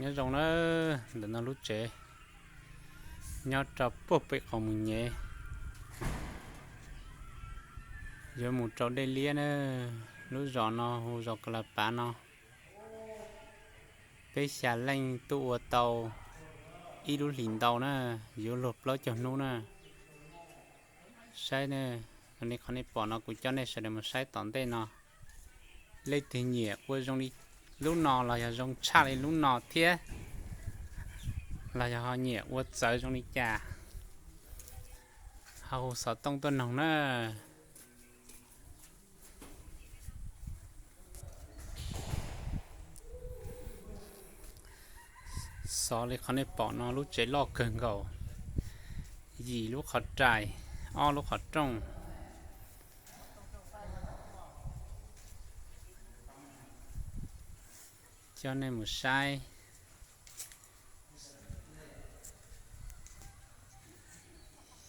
Nyob zoo na, ntawm no lub tsev nyob rau puag pem qaum mus nyev, yuav mus rau dej liab na. Lub zos no hu zos Ka La Pav no. Peb xya leej tuaj ua tau ib lub hlis ntau na, yuav luag plaub caug hnub na. Saib ne, qhov nej pom no kuv coj nej sawv daws mus saib tom ntej no. Leej twg nyiam ua zoo li lub no los yog zoo tshaj li lub no thiab, los yog ho nyiam ua txawv zoo li cas, ho hu xov tooj tuaj noog na. Xov li qhov nej pom no lub tsev loj kawg nkaus, yim lub qhov rais, ob lub qhov rooj. Coj nej mus saib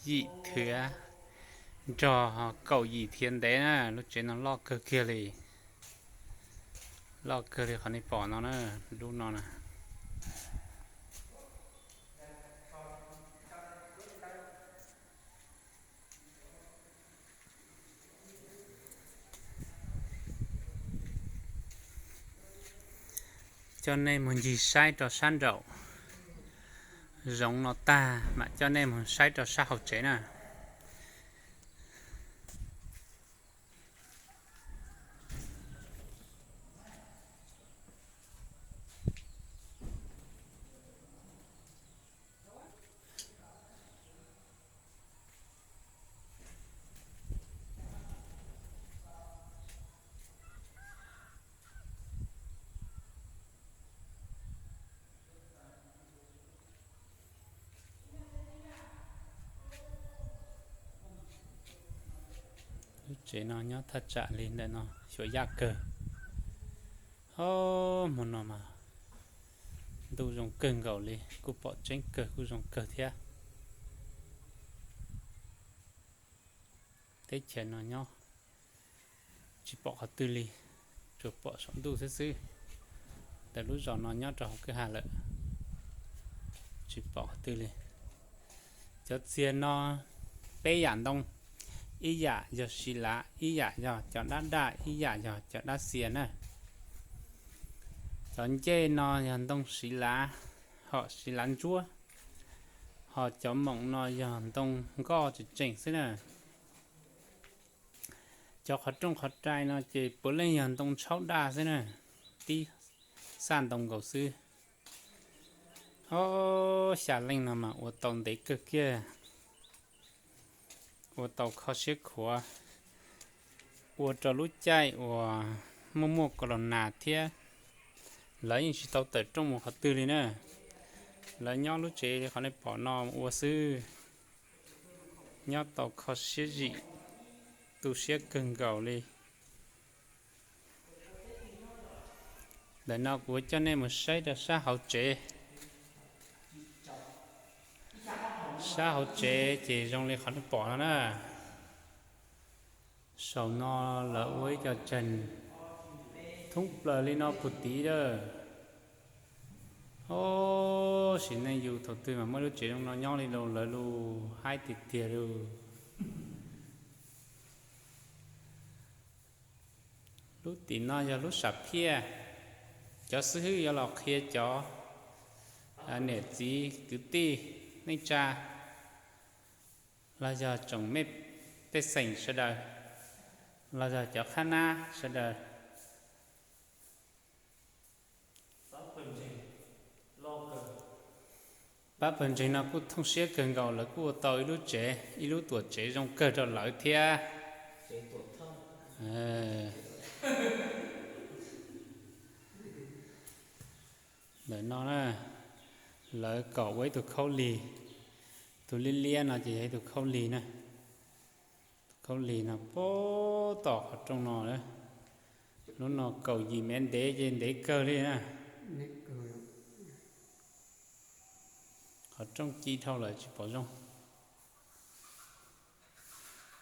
yim thiav nrog kaum yim thiav ntev na, lub tsev no loj kawg kiag li. Loj kawg li qhov nej pom no na, lub no na. Coj nej mus ncig saib rau sab nraum zoov no tag mam coj nej mus saib rau sab hauv tsev na. Lub tsev no nyob thaj tsam li ntawm no xyuas yaj kawg. Hmo no mas ntuj zoo kawg nkaus li, kuj pom tseeb kawg kuj zoo kawg thiab. Teb chaws no nyob tsis pom qhov twg li, tsuas pom saum ntuj xwb xwb. Ntawm lub zos no nyob rau hauv kwj ha lawm, tsis pom qhov twg li. Cov txiag no peb yam ntoo, ib yam yog siv lav, ib yam yog cov dab daj, ib yam yog cov dab xias na. Cov ncej no yog ntoo siv lav, hom siv lav ntsuab, ho cov moom no yog ntoo nkoj tseem tseem xwb na. Cov qhov rooj qhov rai no ces puav leej yog ntoo tshaub daj xwb na, tib xaj ntoo nkaus xwb. Ob, xya leej no mas ua tau ntev kawg kiag, ua tau kho siab khuav, ua rau lub caij uas muaj muaj corona thiab, lawv yeej tsis tau tawm rooj mus qhov twg li na. Lawv nyob lub tsev li qhov nej pom no ua xwb, nyob tau kho siab zim, tu siab kawg nkaus li. Ntawm no kuv coj nej mus saib rau sab hauv tsev. Sab hauv tsev ces zoo li qhov nej pom no na. Saum no lawv ua ib co tseeg thoob plaws li no puag tid lawm. Ob, sim neej yus thaum twg mas muaj lub tsev zoo no nyob li los lawv lus haib tiag tiag lauj. Lub tim no yog lub sam phiaj, cov xib hwb yuav los qhia cov niam txiv kwv tij neej tsa, los yog tsoom mej pej xeem sawv daws, los yog cov qhab nab sawv daws. Pab pawg ntseeg no kuj thooj siab kawg nkaus, lawv kuj ua tau ib lub tsev, ib lub tuam tsev zoo kawg rau lawv thiab. Ntawm no na, lawv kom ua ib tug khaub lig, tus liab liab no ces yog ib tug khaub lig na. Tus khaub lig no puag tom qhov rooj no, lub no kaum yim mev ntev ces ntev kawg li na. Qhov rooj ci dhau lawm tsis pom zoo.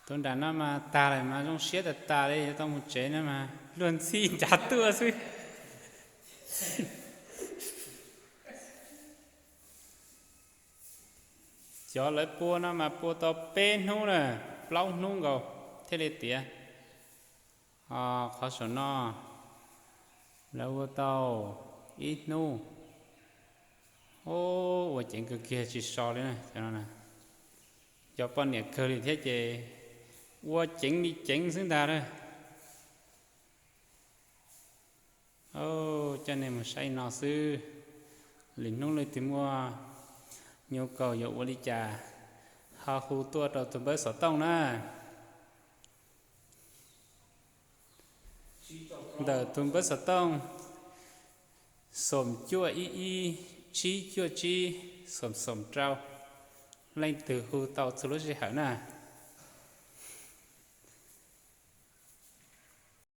Tus nram no mas tag lawm mas zoo siab tas tas li, yuav tau mus tsev no mas luag ntxhi ncav tuaj xwb. Cov lawv pua no mas pua tau peb hnub na, plaub hnub nkaus thiaj li tiav. Qhov saum no lawv ua tau ib hnub. Ua ceev kawg kiag tsis so li na. Cov poj niam kawg li thiab ces ua ceev li ceev xwb ntag na. Coj nej mus saib no xwb, lwm hnub leej twg muaj nhu kaus yuav ua li cas ho hu tuaj rau tus npawb xov tooj na. Ntawm tus npawb xov tooj xoom cuaj ib ib tsib cuaj tsib xoom xoom rau, leej twg hu tau txhua lub sij hawm na.